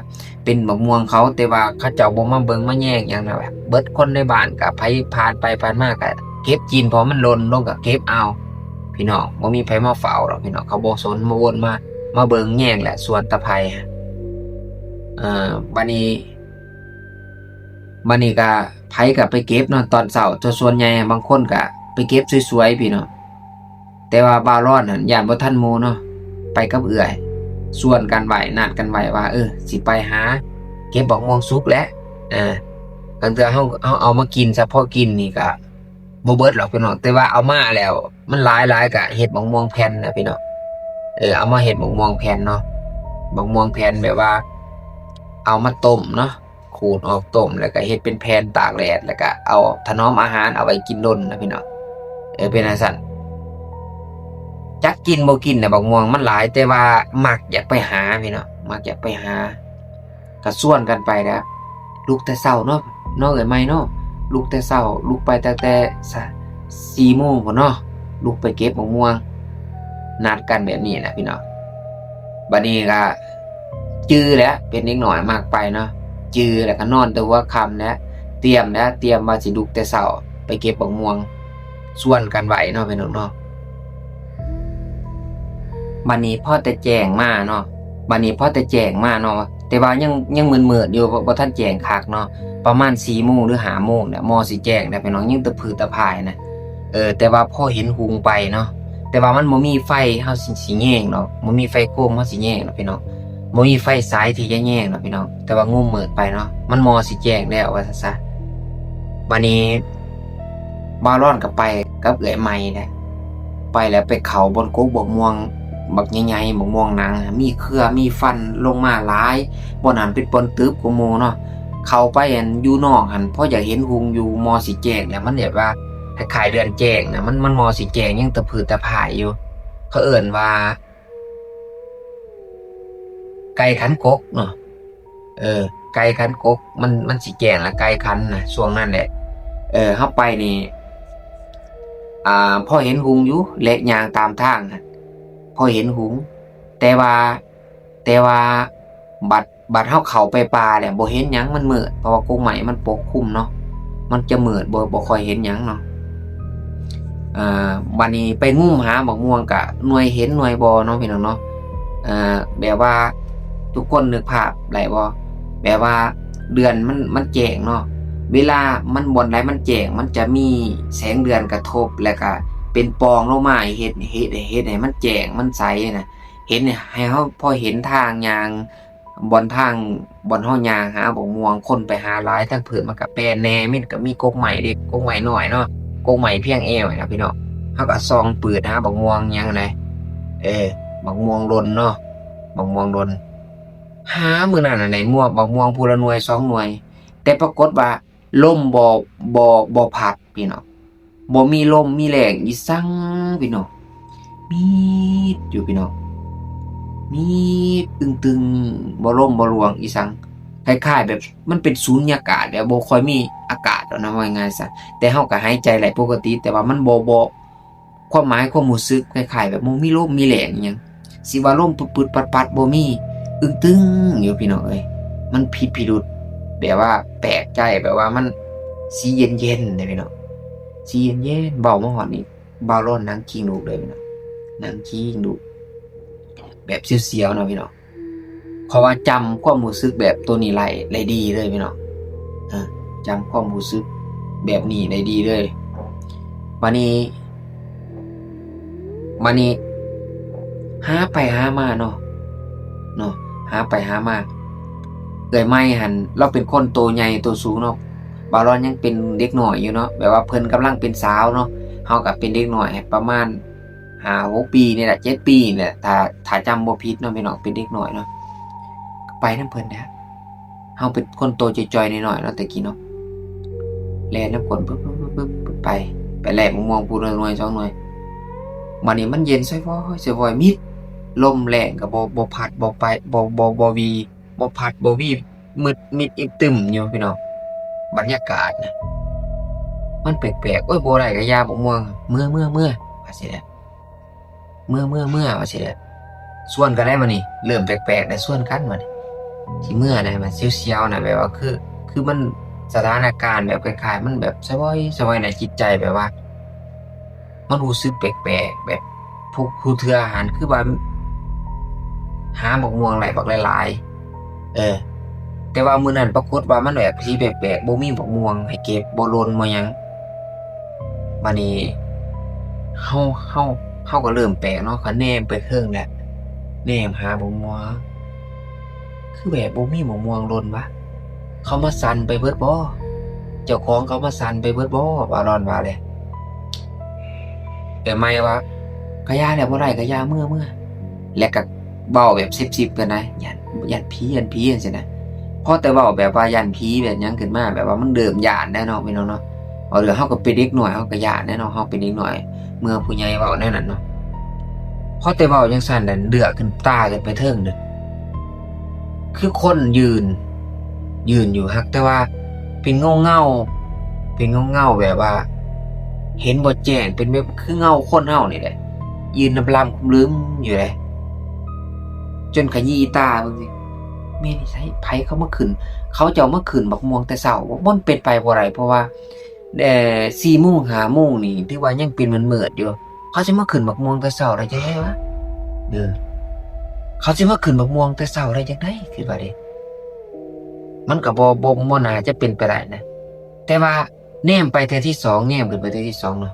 ເປັນບັກມ່ວງເຂົາ ແຕ່ວ່າເຂົາເຈົ້າບໍ່ມາເບິ່ງມາແຍງຫຍັງນະ ແບບເບິດຄົນໃນບ້ານກະໃຜຜ່ານໄປຜ່ານມາກະເກັບກິນ ເພາະມັນຫຼົ່ນລົງກະເກັບເອົາພີ່ນ້ອງ. ບໍ່ມີໃຜມາເຝົ້າດອກພີ່ນ້ອງ ເຂົາບໍ່ສົນມາວົນມາ ມາເບິ່ງແຍງແຫຼະ ສວນຕາໄຜ່. ເອີ ບາດນີ້ ບາດນີ້ກະໃຜກະໄປເກັບເນາະ ຕອນເຊົ້າ ສ່ວນໃຫຍ່ບາງຄົນກະໄປເກັບສວຍໆ ພີ່ນ້ອງ. ແຕ່ວ່າບ່າວລອນຫັ້ນຢ້ານບໍ່ທັນໝູ່ເນາະ ໄປກັບເອື້ອຍ ຊວນກັນໄວ້ ນັດກັນໄວ້ວ່າ ເອີ ຊິໄປຫາເກັບບັກມ່ວງສຸກແຫຼະ ເອີ ຄັນເທື່ອເຮົາ ເຮົາເອົາມາກິນ ສະເພາະກິນນີ້ກະບໍ່ເບິດດອກພີ່ນ້ອງ ແຕ່ວ່າເອົາມາແລ້ວມັນຫຼາຍໆ ກະເຮັດບັກມ່ວງແຜ່ນນະພີ່ນ້ອງ ເອີ ເອົາມາເຮັດບັກມ່ວງແຜ່ນເນາະ ບັກມ່ວງແຜ່ນແບບວ່າເອົາມາຕົ້ມເນາະ ຂູດອອກຕົ້ມ ແລ້ວກະເຮັດເປັນແຜ່ນຕາກແດດ ແລ້ວກະເອົາຖະໜອມອາຫານ ເອົາໄວ້ກິນດົນນະພີ່ນ້ອງ ເອີ ເປັນຈັ່ງຊັ້ນ. ຈັກກິນບໍ່ກິນນະ ບັກມ່ວງມັນຫຼາຍ ແຕ່ວ່າມັກຢາກໄປຫາພີ່ນ້ອງ ມັກຢາກໄປຫາ ກະຊວນກັນໄປແລ້ວ ລຸກແຕ່ເຊົ້າເນາະ ນ້ອງເອີຍໃໝ່ເນາະ ລຸກແຕ່ເຊົ້າ ລຸກໄປຕັ້ງແຕ່ ສະ ສີ່ໂມງພຸ້ນເນາະ ລຸກໄປເກັບບັກມ່ວງ ນັດກັນແບບນີ້ນະພີ່ນ້ອງ. ບາດນີ້ກະຈື່ແຫຼະ ເປັນເດັກນ້ອຍມັກໄປເນາະ ຈື່ແລ້ວກະນອນແຕ່ຫົວຄ່ຳແຫຼະ ຕຽມແຫຼະ ຕຽມວ່າຊິລຸກແຕ່ເຊົ້າໄປເກັບບັກມ່ວງ ຊວນກັນໄວ້ເນາະພີ່ນ້ອງເນາະ. ບາດນີ້ພໍແຕ່ແຈ້ງມາເນາະ ບາດນີ້ພໍແຕ່ແຈ້ງມາເນາະ ແຕ່ວ່າຍັງ ຍັງມືດໆຢູ່ ບໍ່ ບໍ່ທັນແຈ້ງຄັກເນາະ ປະມານສີ່ໂມງ ຫຼື ຫ້າໂມງແຫຼະ ໝໍຊິແຈ້ງແລ້ວພີ່ນ້ອງ ຍັງຕະຜືດຕະພາຍນະ ເອີ ແຕ່ວ່າພໍເຫັນຮຸ່ງໄປເນາະ ແຕ່ວ່າມັນບໍ່ມີໄຟ ເຮົາຊິ ຊິແຍງດອກ ບໍ່ມີໄຟໂຄມ ເຮົາຊິແຍງດອກພີ່ນ້ອງ ບໍ່ມີໄຟສາຍທີ່ຈະແຍງດອກພີ່ນ້ອງ ແຕ່ວ່າງຸ່ມມືດໄປເນາະ ມັນໝໍຊິແຈ້ງແລ້ວວ່າຊັ້ນຊະ. ບາດນີ້ ບ່າວລອນກໍໄປກັບເອື້ອຍໃໝ່ແຫຼະ ໄປແລ້ວໄປເຂົ້າບ່ອນກົກບັກມ່ວງບັກໃຫຍ່ໆ ບັກມ່ວງໜັງ ມີເຄືອມີຟັນລົງມາຫຼາຍ. ບ່ອນນັ້ນເປັນບ່ອນຕຶບກວ່າໝູ່ເນາະ. ເຂົ້າໄປອັນຢູ່ນອກຫັ້ນ ພໍຢາກເຫັນຮຸ່ງຢູ່ ໝໍຊິແຈ້ງແລ້ວ ມັນແບບວ່າຄ້າຍໆເດືອນແຈ້ງນະ ມັນ ມັນໝໍຊິແຈ້ງ ຍັງຕະພືດຕະພາຍຢູ່. ເຂົາເອີ້ນວ່າ ໄກ່ຂັນກົກເນາະ. ເອີ ໄກ່ຂັນກົກ ມັນ ມັນຊິແຈ້ງລະ ໄກ່ຂັນນະ ຊ່ວງນັ້ນແຫຼະ. ເອີ ເຮົາໄປນີ້ ອ່າ ພໍເຫັນຮຸ່ງຢູ່ ແລະ ຍ່າງຕາມທາງຫັ້ນ ພໍເຫັນຮຸ່ງ ແຕ່ວ່າ ແຕ່ວ່າ ບັດ ບັດເຮົາເຂົ້າໄປປ່າແລ້ວບໍ່ເຫັນຫຍັງ ມັນມືດ ເພາະວ່າກົກໄມ້ມັນປົກຄຸມເນາະ ມັນຈະມືດ ບໍ່ ບໍ່ຄ່ອຍເຫັນຫຍັງເນາະ. ເອີ ບາດນີ້ໄປງຸມຫາບັກມ່ວງກະໜ່ວຍເຫັນໜ່ວຍບໍ່ເນາະ ພີ່ນ້ອງເນາະ. ເອີ ແບບວ່າທຸກຄົນນຶກພາບໄດ້ບໍ່ ແບບວ່າເດືອນມັນ ມັນແຈ້ງເນາະ ເວລາມັນ ບ່ອນໃດມັນແຈ້ງ ມັນຈະມີແສງເດືອນກະທົບ ແລ້ວກະເປັນປ່ອງລົງມາ ເຮັດ ເຮັດ ເຮັດໃຫ້ມັນແຈ້ງ ມັນໃສນະ ເຫັນໃຫ້ເຮົາພໍເຫັນທາງຍ່າງ ບ່ອນທາງ ບ່ອນເຮົາຍ່າງຫາບັກມ່ວງ ຄົນໄປຫາຫຼາຍ ທາງເພິ່ນມັນກະແປນແດ່ ມີ ກະມີກົກໄມ້ເດ ກົກໄມ້ນ້ອຍເນາະ ກົກໄມ້ພຽງແອວນີ້ລະພີ່ນ້ອງ. ເຮົາກະສ່ອງປືດຫາບັກມ່ວງຫຍັງໃດ ເອີ ບັກມ່ວງຫຼົ່ນເນາະ ບັກມ່ວງຫຼົ່ນ. ຫາມື້ນັ້ນຫັ້ນໄດ້ໝວກ ບັກມ່ວງຜູ້ລະໜ່ວຍສອງໜ່ວຍ ແຕ່ປາກົດວ່າລົມບໍ່ ບໍ່ ບໍ່ພັດ ພີ່ນ້ອງ ບໍ່ມີລົມມີແລ້ງອີ່ສັງພີ່ນ້ອງ ມີດຢູ່ພີ່ນ້ອງ ມີດຕຶງໆ ບໍ່ລົມບໍ່ລວງອີ່ສັງ ຄ້າຍໆແບບມັນເປັນສຸນຍາກາດ ແບບບໍ່ຄ່ອຍມີອາກາດດອກນະ ເວົ້າງ່າຍໆຊະ. ແຕ່ເຮົາກໍຫາຍໃຈໄດ້ປົກກະຕິ ແຕ່ວ່າມັນບໍ່ ບໍ່ ຄວາມໝາຍຄວາມຮູ້ສຶກຄ້າຍໆແບບບໍ່ມີລົມມີແລ້ງອີ່ຫຍັງ ຊິວ່າລົມປຶດໆປັດໆບໍ່ມີ ອຶ້ງຕຶງຢູ່ພີ່ນ້ອງເອີຍ. ມັນຜິດພິລຸດ ແບບວ່າແປກໃຈ ແບບວ່າມັນ ສີເຢັນໆເດ້ພີ່ນ້ອງ ສີເຢັນໆ. ເວົ້າມາຮອດນີ້ ບ່າວລອນນັ່ງຄີງລູກເລີຍພີ່ນ້ອງ ນັ່ງຄີງລູກ ແບບສຽວໆເນາະພີ່ນ້ອງ. ເພາະວ່າຈຳຄວາມຮູ້ສຶກແບບໂຕນີ້ໄດ້ ໄດ້ດີເລີຍພີ່ນ້ອງ ເອີ ຈຳຄວາມຮູ້ສຶກແບບນີ້ໄດ້ດີເລີຍ. ບາດນີ້ ບາດນີ້ຫາໄປຫາມາເນາະ ເນາະ ຫາໄປຫາມາ ເອື້ອຍໃໝ່ຫັ້ນລາວເປັນຄົນໂຕໃຫຍ່ໂຕສູງເນາະ ບ່າວລອນຍັງເປັນເດັກນ້ອຍຢູ່ເນາະ ແບບວ່າເພິ່ນກຳລັງເປັນສາວເນາະ ເຮົາກໍເປັນເດັກນ້ອຍປະມານຫ້າຫົກປີນີ້ແຫຼະ ເຈັດປີນີ້ແຫຼະ ຖ້າ ຖ້າຈຳບໍ່ຜິດເນາະພີ່ນ້ອງ ເປັນເດັກນ້ອຍເນາະ ໄປນຳເພິ່ນແຫຼະ. ເຮົາເປັນຄົນໂຕຈ່ອຍໆນ້ອຍໆເນາະ ແຕ່ກີ້ເນາະ ແລ່ນນຳຄົນປຶບໆໆໄປ ໄປແລກໝາກມ່ວງຜູ້ລະໜ່ວຍສອງໜ່ວຍ ບາດນີ້ມັນເຢັນສະຫວອຍສະຫວອຍ ມິດ ລົມແລ້ງກໍບໍ່ ບໍ່ພັດບໍ່ໄປ ບໍ່ ບໍ່ ບໍ່ວີ ບໍ່ພັດບໍ່ວີ ມືດມິດອິບຕຶມຢູ່ພີ່ນ້ອງ. ບັນຍາກາດນະ ມັນແປກໆ ໂອ້ຍ ບໍ່ໄດ້ກໍຢ່າ ໝາກມ່ວງ ເມືອ ເມືອ ເມືອ ວ່າຊີ້ແຫຼະ ເມືອ ເມືອ ເມືອ ວ່າຊີ້ແຫຼະ. ຊວນກັນໄດ້ບັດນີ້ ເລີ່ມແປກໆ ໄດ້ຊວນກັນບັດນີ້ ຊິເມືອໄດ້ ມັນສຽວໆນະ ແບບວ່າຄື ຄືມັນ ສະຖານະການແບບຄ້າຍໆ ມັນແບບສະຫວອຍສະຫວອຍໃນຈິດໃຈ ແບບວ່າ ມັນຮູ້ສຶກແປກໆ ແບບ ຜູ້ ຜູ້ເທື່ອຫັ້ນຄືວ່າ ຫາໝາກມ່ວງໄດ້ບັກຫຼາຍໆ ເອີ ແຕ່ວ່າມື້ນັ້ນປາກົດວ່າມັນແບບສີແປກໆ ບໍ່ມີໝາກມ່ວງໃຫ້ເກັບ ບໍ່ຫຼົ່ນບໍ່ຫຍັງ. ບາດນີ້ເຮົາ ເຮົາ ເຮົາກໍເລີ່ມແປກເນາະ ກໍແນມໄປເທິງແຫຼະ ແນມຫາໝາກມ່ວງ ຄືແບບບໍ່ມີໝາກມ່ວງຫຼົ່ນວະ ເຂົາມາສັ່ນໄປເບິດບໍ ເຈົ້າຂອງເຂົາມາສັ່ນໄປເບິດບໍ ວ່າລອນວ່າເດ້. ເອື້ອຍໃໝ່ວ່າ ກະຢ່າແຫຼະ ບໍ່ໄດ້ກະຢ່າ ເມືອ ເມືອ ແລ້ວກະເວົ້າແບບຊິບໆກັນນະ ຢ້ານ ຢ້ານຜີ ຢ້ານຜີ ຈັ່ງຊີ້ນະ. ພໍແຕ່ເວົ້າແບບວ່າຢ້ານຜີແບບຫຍັງຂຶ້ນມາ ແບບວ່າມັນເລີ່ມຢ້ານແລ້ວເນາະ ພີ່ນ້ອງເນາະ. ເວົ້າເລື່ອງເຮົາກໍເປັນເດັກນ້ອຍ ເຮົາກໍຢ້ານແຫຼະເນາະ ເຮົາເປັນເດັກນ້ອຍ ເມື່ອຜູ້ໃຫຍ່ເວົ້າແນວນັ້ນເນາະ. ພໍແຕ່ເວົ້າຈັ່ງຊັ້ນນັ້ນ ເຫຼືອຂຶ້ນ ຕາຂຶ້ນໄປເທິງນັ້ນ ຄືຄົນຢືນ ຢືນຢູ່ ຫາກແຕ່ວ່າເປັນເງົາໆ ເປັນເງົາໆ ແບບວ່າເຫັນບໍ່ແຈ້ງ ເປັນແບບຄືເງົາຄົນເຮົານີ້ແຫຼະ ຢືນລຳໆຄຸມລືມຢູ່ເດ້ ຈົນຂະຢີ້ຕາເບິ່ງຊິ ແມ່ນໃສ ໃຜເຂົາມາຂຶ້ນ ເຂົາເຈົ້າມາຂຶ້ນໝາກມ່ວງແຕ່ເຊົ້າບໍ? ມັນເປັນໄປບໍ່ໄດ້ ເພາະວ່າ ແຕ່ສີ່ໂມງຫ້າໂມງນີ້ຖືວ່າຍັງເປັນມືດໆຢູ່ ເຂົາຊິມາຂຶ້ນໝາກມ່ວງແຕ່ເຊົ້າໄດ້ຈັ່ງໃດວະ? ເອີ ເຂົາຊິມາຂຶ້ນໝາກມ່ວງແຕ່ເຊົ້າໄດ້ຈັ່ງໃດ? ຄິດວ່າເດ້ ມັນກໍບໍ່ ບໍ່ ບໍ່ໜ້າຈະເປັນໄປໄດ້ນະ. ແຕ່ວ່າແນມໄປເທື່ອທີສອງ ແນມຂຶ້ນໄປເທື່ອທີສອງເນາະ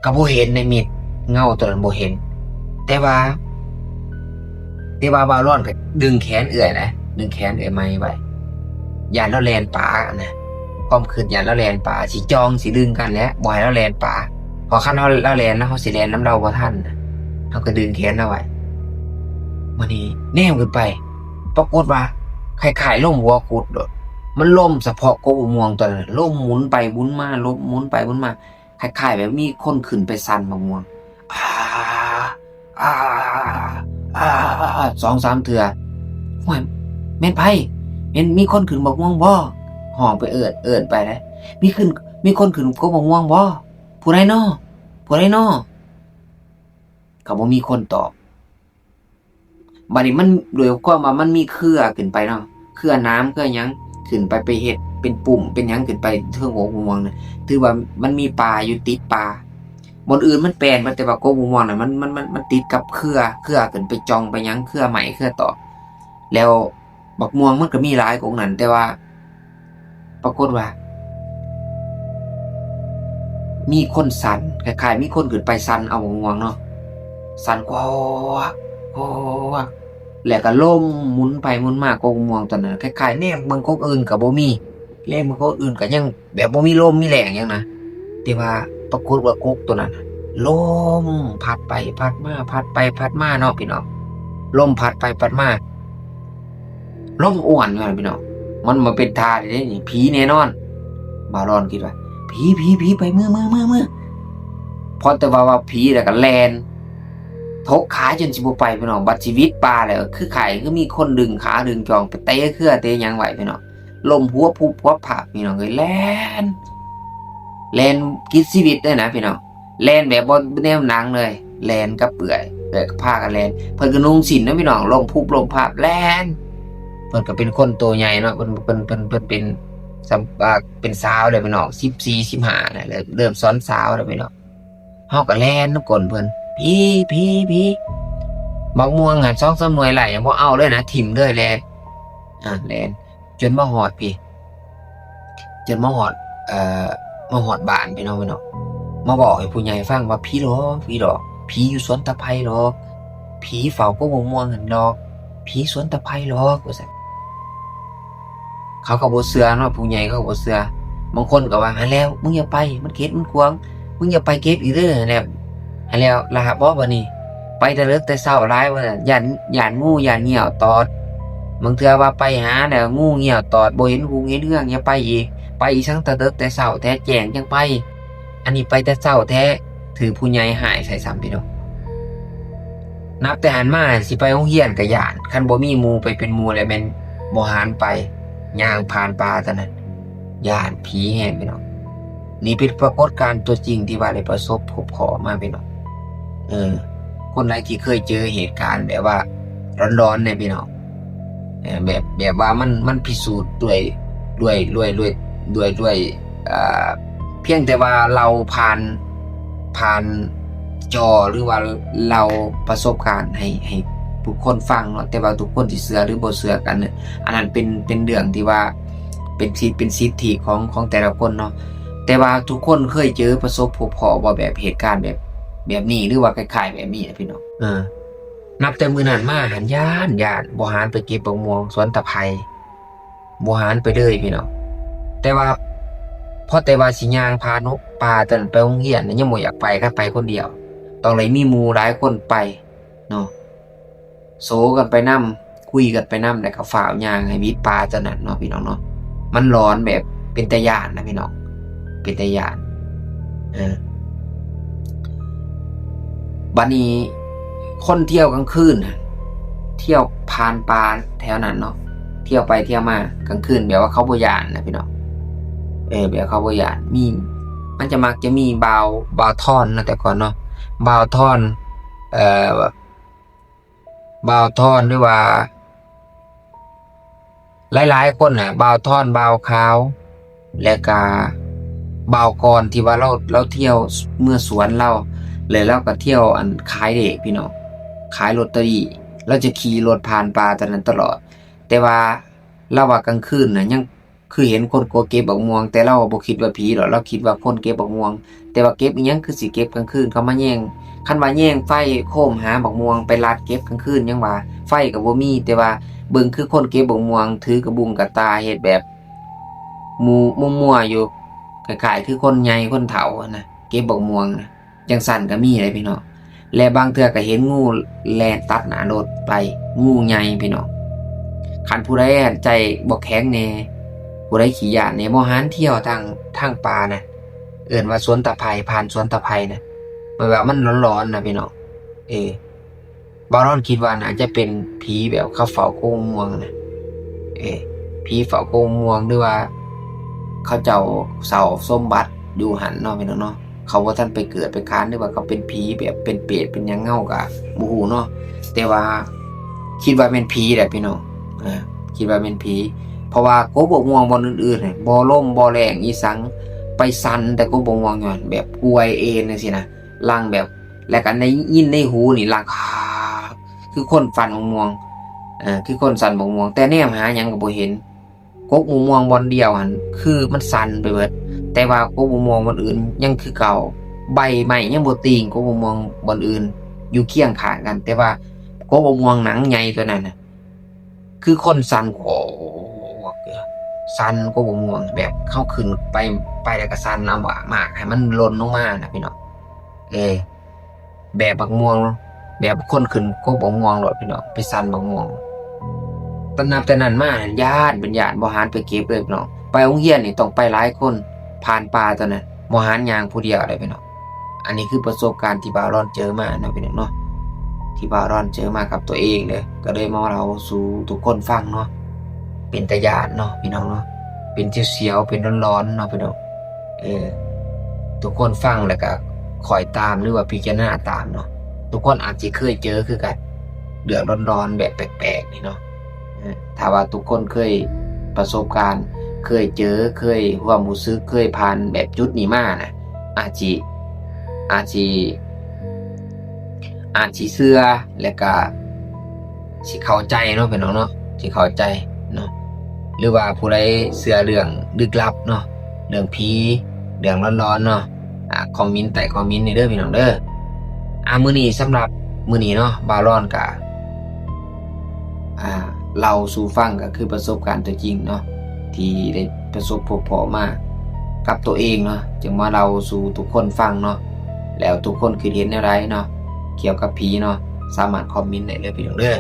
ກໍບໍ່ເຫັນໃນມິດ ເງົາຕົວນັ້ນບໍ່ເຫັນ ແຕ່ວ່າ ແຕ່ວ່າບ່າວລອນກໍດຶງແຂນເອື້ອຍນະ ດຶງແຂນເອື້ອຍໃໝ່ໄວ້ ຢ້ານລາວແລ່ນປານະ ຄວາມຄິດຢ້ານລາວແລ່ນປາ ຊິຈ່ອງ ຊິດຶງກັນແຫຼະ ບໍ່ໃຫ້ລາວແລ່ນປາ ເພາະຄັນເຮົາ ລາວແລ່ນແລ້ວ ເຮົາຊິແລ່ນນຳລາວບໍ່ທັນ ເຮົາກໍດຶງແຂນລາວໄວ້. ບາດນີ້ແນມຂຶ້ນໄປ ປາກົດວ່າຄ້າຍໆລົມຫົວຂຸດໂດດ ມັນລົມສະເພາະກົກບັກມ່ວງຕອນນັ້ນ ລົມໝູນໄປໝູນມາ ລົມໝູນໄປໝູນມາ ຄ້າຍໆແບບມີຄົນຂຶ້ນໄປສັນບັກມ່ວງ ອາ ອາ ອາ ສອງສາມເທື່ອ. ໂອ້ຍ ແມ່ນໃຜ? ແມ່ນມີຄົນຂຶ້ນບັກມ່ວງບໍ່? ຮ້ອງໄປເອີ້ນ ເອີ້ນໄປເດ້ ມີຂຶ້ນ ມີຄົນຂຶ້ນກົກບັກມ່ວງບໍ່? ຜູ້ໃດນໍ? ຜູ້ໃດນໍ? ກໍບໍ່ມີຄົນຕອບ. ບາດນີ້ມັນ ດ້ວຍຄວາມວ່າມັນມີເຄືອຂຶ້ນໄປເນາະ ເຄືອໜາມເຄືອຫຍັງ ຂຶ້ນໄປ ໄປເຮັດເປັນປຸ່ມເປັນຫຍັງຂຶ້ນໄປເທິງກົກບັກມ່ວງນະ ຖືວ່າມັນມີປ່າຢູ່ຕິດປ່າ. ບ່ອນອື່ນມັນແປນ ແຕ່ວ່າກົກບັກມ່ວງນະ ມັນ ມັນ ມັນ ມັນຕິດກັບເຄືອ ເຄືອຂຶ້ນໄປຈ່ອງໄປຫຍັງ ເຄືອໄມ້ເຄືອຕອກ ແລ້ວບັກມ່ວງມັນກໍມີຫຼາຍກົກນັ້ນ ແຕ່ວ່າ ປາກົດວ່າ ມີຄົນສັນ ຄ້າຍໆມີຄົນຂຶ້ນໄປສັນເອົາບັກມ່ວງເນາະ ສັນກວກ ກວກ ແລ້ວກໍລົມໝູນໄປໝູນມາ ກົກມ່ວງຕົວນັ້ນ ຄ້າຍໆແນມເບິ່ງກົກອື່ນກໍບໍ່ມີ ແລມມັນກໍອື່ນກໍຍັງແບບບໍ່ມີລົມມີແລ້ງຫຍັງນະ ແຕ່ວ່າປາກົດວ່າກົກຕົວນັ້ນ ລົມພັດໄປພັດມາ ພັດໄປພັດມາເນາະພີ່ນ້ອງ ລົມພັດໄປພັດມາ ລົມອ້ວນຢູ່ຫັ້ນພີ່ນ້ອງ ມັນບໍ່ເປັນທ່າເດ້ນີ້ ຜີແນ່ນອນ ບ່າວລອນຄິດວ່າ ຜີ ຜີ ຜີ ໄປ ເມືອ ເມືອ ເມືອ ເມືອ ພໍແຕ່ວ່າ ວ່າຜີແລ້ວກໍແລ່ນ ທົກຂາຈົນຊິບໍ່ໄປພີ່ນ້ອງ ບັດຊິຫວິດປ່າແລ້ວ ຄືໃຄ ຄືມີຄົນດຶງຂາດຶງຈອງ ໄປເຕະເຄືອເຕະຫຍັງໄວ້ພີ່ນ້ອງ ລົ້ມຫົວພຸບຫົວພາບພີ່ນ້ອງເອີຍ ແລ່ນ ແລ່ນກິດຊີວິດເລີຍນະພີ່ນ້ອງ ແລ່ນແບບບໍ່ແນວໜັງເລີຍ ແລ່ນກັບເອື້ອຍ ເອື້ອຍກໍພາກັນແລ່ນ ເພິ່ນກໍນຸ່ງສິ້ນນະພີ່ນ້ອງ ລົ້ມພຸບລົ້ມພາບແລ່ນ ເພິ່ນກໍເປັນຄົນໂຕໃຫຍ່ເນາະ ເພິ່ນ ເພິ່ນ ເພິ່ນ ເພິ່ນເປັນ ສຳ ອ່າ ເປັນສາວແລ້ວພີ່ນ້ອງ ສິບສີ່ ສິບຫ້ານະ ເລີ່ມ ເລີ່ມສອນສາວແລ້ວພີ່ນ້ອງ ເຮົາກໍແລ່ນນຳກົ້ນເພິ່ນ ຜີ ຜີ ຜີ ໝາກມ່ວງຫັ້ນ ສອງສາມໜ່ວຍໄລ່ຍັງບໍ່ເອົາເລີຍນະ ຖິ້ມເລີຍ ແລ່ນ ອ່າ ແລ່ນ ຈົນມາຮອດພີ້ ຈົນມາຮອດ ເອີ ມາຮອດບ້ານພີ່ນ້ອງ ພີ່ນ້ອງ ມາເວົ້າໃຫ້ຜູ້ໃຫຍ່ຟັງວ່າ ຜີຫຼອກ ຜີຫຼອກ ຜີຢູ່ສວນຕາໄຜ່ຫຼອກ ຜີເຝົ້າກົກບັກມ່ວງຫັ້ນຫຼອກ ຜີສວນຕາໄຜ່ຫຼອກ ວ່າຊັ້ນ ເຂົາກໍບໍ່ເຊື່ອເນາະ ຜູ້ໃຫຍ່ເຂົາກໍບໍ່ເຊື່ອ ບາງຄົນກໍວ່າ ຫັ້ນແລ້ວ ມຶງຢ່າໄປ ມັນເຂດມັນຂວາງ ມຶງຢ່າໄປເກັບອີກເດີ ຫັ້ນແຫຼະ ຫັ້ນແລ້ວ ລະຫາບໍ່ບາດນີ້ ໄປແຕ່ເລິກແຕ່ເຊົ້າຫຼາຍວ່າຊັ້ນ ຢ້ານ ຢ້ານງູ ຢ້ານງຽວຕອດ ບາງເທື່ອວ່າໄປຫາແລ້ວງູງຽວຕອດ ບໍ່ເຫັນຮຸ່ງເຫັນເຮືອງ ຢ່າໄປອີກ ໄປອີ່ສັງແຕ່ເລິກແຕ່ເຊົ້າແທ້ ແຈ້ງຈັ່ງໄປ ອັນນີ້ໄປແຕ່ເຊົ້າແທ້ ຖືກຜູ້ໃຫຍ່ຮ້າຍໃສ່ຊ້ຳພີ່ນ້ອງ ນັບແຕ່ຫັ້ນມາ ຊິໄປໂຮງຮຽນກໍຢ້ານ ຄັນບໍ່ມີໝູ່ໄປເປັນໝູ່ແລ້ວແມ່ນບໍ່ຫານໄປ ຍ່າງຜ່ານປ່າຕອນນັ້ນ ຢ້ານຜີແຮງພີ່ນ້ອງ ນີ້ເປັນປາກົດການຕົວຈິງທີ່ວ່າໄດ້ປະສົບພົບພໍ້ມາພີ່ນ້ອງ ເອີ ຄົນໃດທີ່ເຄີຍເຈີເຫດການແບບວ່າຫຼອນໆແດ່ພີ່ນ້ອງ ເອີ ແບບ ແບບວ່າມັນ ມັນພິສູດດ້ວຍ ດ້ວຍ ດ້ວຍ ດ້ວຍ ດ້ວຍ ດ້ວຍ ອ່າ ພຽງແຕ່ວ່າເລົ່າຜ່ານ ຜ່ານຈໍ ຫຼືວ່າເລົ່າປະສົບການໃຫ້ ໃຫ້ທຸກຄົນຟັງເນາະ ແຕ່ວ່າທຸກຄົນຊິເຊື່ອ ຫຼືບໍ່ເຊື່ອກັນ ອັນນັ້ນເປັນ ເປັນເລື່ອງທີ່ວ່າ ເປັນສິດ ເປັນສິດທິຂອງ ຂອງແຕ່ລະຄົນເນາະ ແຕ່ວ່າທຸກຄົນເຄີຍເຈີປະສົບພົບພໍ້ບໍ່ ແບບເຫດການແບບ ແບບນີ້ ຫຼືວ່າຄ້າຍໆແບບນີ້ນະພີ່ນ້ອງ ເອີ ນັບແຕ່ມື້ນັ້ນມາຫັ້ນຢ້ານ ຢ້ານ ບໍ່ຫານໄປເກັບບັກມ່ວງສວນຕາໄຜ່ ບໍ່ຫານໄປເລີຍພີ່ນ້ອງ ແຕ່ວ່າ ພໍແຕ່ວ່າຊິຍ່າງຜ່ານປ່າຕົວນັ້ນໄປໂຮງຮຽນ ຍັງບໍ່ຢາກໄປ ຄັນໄປຄົນດຽວ ຕ້ອງໄດ້ມີໝູ່ຫຼາຍຄົນໄປເນາະ ໂສກັນໄປນຳ ຄຸຍກັນໄປນຳ ແລ້ວກໍຟ້າວຍ່າງໃຫ້ວິດປ່າຕົວນັ້ນເນາະ ພີ່ນ້ອງເນາະ ມັນຫຼອນແບບເປັນຕາຢ້ານນະພີ່ນ້ອງ ເປັນຕາຢ້ານ ເອີ ບາດນີ້ຄົນທ່ຽວກາງຄືນນະ ທ່ຽວຜ່ານປ່າແຖວນັ້ນເນາະ ທ່ຽວໄປທ່ຽວມາກາງຄືນ ແບບວ່າເຂົາບໍ່ຢ້ານນະພີ່ນ້ອງ ເອີ ແບບເຂົາບໍ່ຢ້ານ ມີ ມັນຈະມັກຈະມີບ່າວ ບ່າວທອນເນາະ ແຕ່ກ່ອນເນາະ ບ່າວທອນ ເອີ ບ່າວທອນ ຫຼືວ່າ ຫຼາຍໆຄົນນະ ບ່າວທອນ ບ່າວຂາວ ແລ້ວກະບ່າວກອນ ທີ່ວ່າລາວ ລາວທ່ຽວເມືອສວນລາວ ແລ້ວລາວກະທ່ຽວ ອັນ ຂາຍເລກພີ່ນ້ອງ ຂາຍລອດເຕີຣີ ລາວຈະຂີ່ລົດຜ່ານປ່າຕົວນັ້ນຕະຫຼອດ ແຕ່ວ່າລາວວ່າກາງຄືນນະ ຍັງ ຄືເຫັນຄົນກໍເກັບບັກມ່ວງ ແຕ່ລາວບໍ່ຄິດວ່າຜີດອກ ລາວຄິດວ່າຄົນເກັບບັກມ່ວງ ແຕ່ວ່າເກັບອີ່ຫຍັງ ຄືຊິເກັບກາງຄືນ ເຂົາມາແຍງ ຄັນວ່າແຍງໄຟໂຄມຫາບັກມ່ວງ ໄປລັກເກັບກາງຄືນ ຍັງວ່າໄຟກໍບໍ່ມີ ແຕ່ວ່າເບິ່ງຄືຄົນເກັບບັກມ່ວງ ຖືກະບຸງກະຕ່າ ເຮັດແບບ ໝູ່ມົວໆຢູ່ ຄ້າຍໆຄືຄົນໃຫຍ່ຄົນເຖົ້າຫັ້ນນະ ເກັບບັກມ່ວງນະ ຈັ່ງຊັ້ນກໍມີເດ້ພີ່ນ້ອງ. ແລະບາງເທື່ອກໍເຫັນງູແລ່ນຕັດໜ້າລົດໄປ ງູໃຫຍ່ພີ່ນ້ອງ. ຄັນຜູ້ໃດໃຈບໍ່ແຂງແດ່ ຜູ້ໃດຂີ້ຢ້ານແດ່ ບໍ່ຫັນທ່ຽວທາງ ທາງປ່ານະ ເອີ້ນວ່າສວນຕາໄຜ່ ຜ່ານສວນຕາໄຜ່ນະ ແບບວ່າມັນຫຼອນໆນະພີ່ນ້ອງ. ເອີ ບ່າວລອນຄິດວ່າໜ້າຈະເປັນຜີແບບເຂົາເຝົ້າກົກໝາກມ່ວງນະ ເອີ ຜີເຝົ້າກົກໝາກມ່ວງ ຫຼືວ່າເຂົາເຈົ້າເຝົ້າສົມບັດຢູ່ຫັ້ນເນາະພີ່ນ້ອງເນາະ. ເຂົາບໍ່ທັນໄປເກີດໄປຄານ ຫຼືວ່າເຂົາເປັນຜີແບບເປັນເປດເປັນຫຍັງ ເຮົາກໍບໍ່ຮູ້ເນາະ ແຕ່ວ່າຄິດວ່າແມ່ນຜີແຫຼະພີ່ນ້ອງ ເອີ ຄິດວ່າແມ່ນຜີ. ເພາະວ່າກົກໝາກມ່ວງບ່ອນອື່ນໆ ບໍ່ລົມບໍ່ແລ້ງອີ່ສັງ ໄປສັ່ນແຕ່ກົກໝາກມ່ວງ ຍ້ອນແບບກວຍເອນຈັ່ງຊີ້ນະ ຫຼັ່ງແບບ ແລ້ວກໍໄດ້ຍິນໃນຫູນີ້ຫຼັ່ງ ຄືຄົນສັ່ນໝາກມ່ວງ ເອີ ຄືຄົນສັ່ນໝາກມ່ວງ ແຕ່ແນມຫາຫຍັງກໍບໍ່ເຫັນ. ກົກໝາກມ່ວງບ່ອນດຽວຫັ້ນ ຄືມັນສັ່ນໄປເບິດ ແຕ່ວ່າກົກໝາກມ່ວງບ່ອນອື່ນຍັງຄືເກົ່າ ໃບໄມ້ຍັງບໍ່ຕີງ. ກົກໝາກມ່ວງບ່ອນອື່ນຢູ່ຄຽງຂ້າງກັນ ແຕ່ວ່າກົກໝາກມ່ວງໜັງໃຫຍ່ຕົວນັ້ນນະ ຄືຄົນສັ່ນ ສັ່ນກົກໝາກມ່ວງ ແບບເຮົາຂຶ້ນໄປ ໄປແລ້ວກໍສັ່ນເອົາໝາກໃຫ້ມັນຫຼົ່ນລົງມານະພີ່ນ້ອງ. ເອີ ແບບໝາກມ່ວງ ແບບຄົນຂຶ້ນກົກໝາກມ່ວງໂລດພີ່ນ້ອງ ໄປສັ່ນໝາກມ່ວງ. ແຕ່ນັບແຕ່ນັ້ນມາຢ້ານ ເປັນຢ້ານ ບໍ່ຫັນໄປເກັບເລີຍພີ່ນ້ອງ. ໄປໂຮງຮຽນນີ້ຕ້ອງໄປຫຼາຍຄົນ ຜ່ານປ່າຕົວນັ້ນ ບໍ່ຫັນຍ່າງຜູ້ດຽວເລີຍພີ່ນ້ອງ. ອັນນີ້ຄືປະສົບການທີ່ບ່າວລອນເຈີມາເນາະພີ່ນ້ອງເນາະ ທີ່ບ່າວລອນເຈີມາກັບຕົວເອງເດີ ກໍເລີຍມາເລົ່າສູ່ທຸກຄົນຟັງເນາະ. ເປັນຕາຢ້ານເນາະພີ່ນ້ອງເນາະ ເປັນສຽວໆ ເປັນຫຼອນໆເນາະພີ່ນ້ອງ. ເອີ ທຸກຄົນຟັງແລ້ວກໍຄ່ອຍຕາມ ຫຼືວ່າພິຈາລະນາຕາມເນາະ. ທຸກຄົນອາດຊິເຄີຍເຈີຄືກັນ ເລື່ອງຫຼອນໆແບບແປກໆນີ້ເນາະ. ເອີ ຖ້າວ່າທຸກຄົນເຄີຍປະສົບການ ເຄີຍເຈີ ເຄີຍຮ່ວມຮູ້ສຶກ ເຄີຍຜ່ານແບບຈຸດນີ້ມານະ ອາດຊິ ອາດຊິ ອາດຊິເຊື່ອ ແລ້ວກະຊິເຂົ້າໃຈເນາະພີ່ນ້ອງເນາະ ຊິເຂົ້າໃຈເນາະ. ຫຼືວ່າຜູ້ໃດເຊື່ອເລື່ອງລຶກລັບເນາະ ເລື່ອງຜີ ເລື່ອງຫຼອນໆເນາະ ອາ ຄອມເມັນໃຕ້ຄອມເມັນນີ້ເດີພີ່ນ້ອງເດີ. ອາ ມື້ນີ້ ສຳລັບມື້ນີ້ເນາະ ບ່າວລອນກະ ອາ ເລົ່າສູ່ຟັງ ກໍຄືປະສົບການຕົວຈິງເນາະ ທີ່ໄດ້ປະສົບພົບພໍ້ມາກັບຕົວເອງເນາະ ຈຶ່ງມາເລົ່າສູ່ທຸກຄົນຟັງເນາະ. ແລ້ວທຸກຄົນຄິດເຫັນແນວໃດເນາະ ກ່ຽວກັບຜີເນາະ ສາມາດຄອມເມັນໄດ້ເລີຍພີ່ນ້ອງເດີ.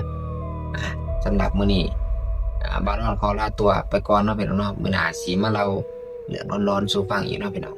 ອາ ສຳລັບມື້ນີ້ ອາ ບ່າວລອນຂໍລາຕົວໄປກ່ອນເນາະພີ່ນ້ອງເນາະ. ມື້ໜ້າຊິມາເລົ່າເລື່ອງຫຼອນໆສູ່ຟັງອີກເນາະພີ່ນ້ອງ.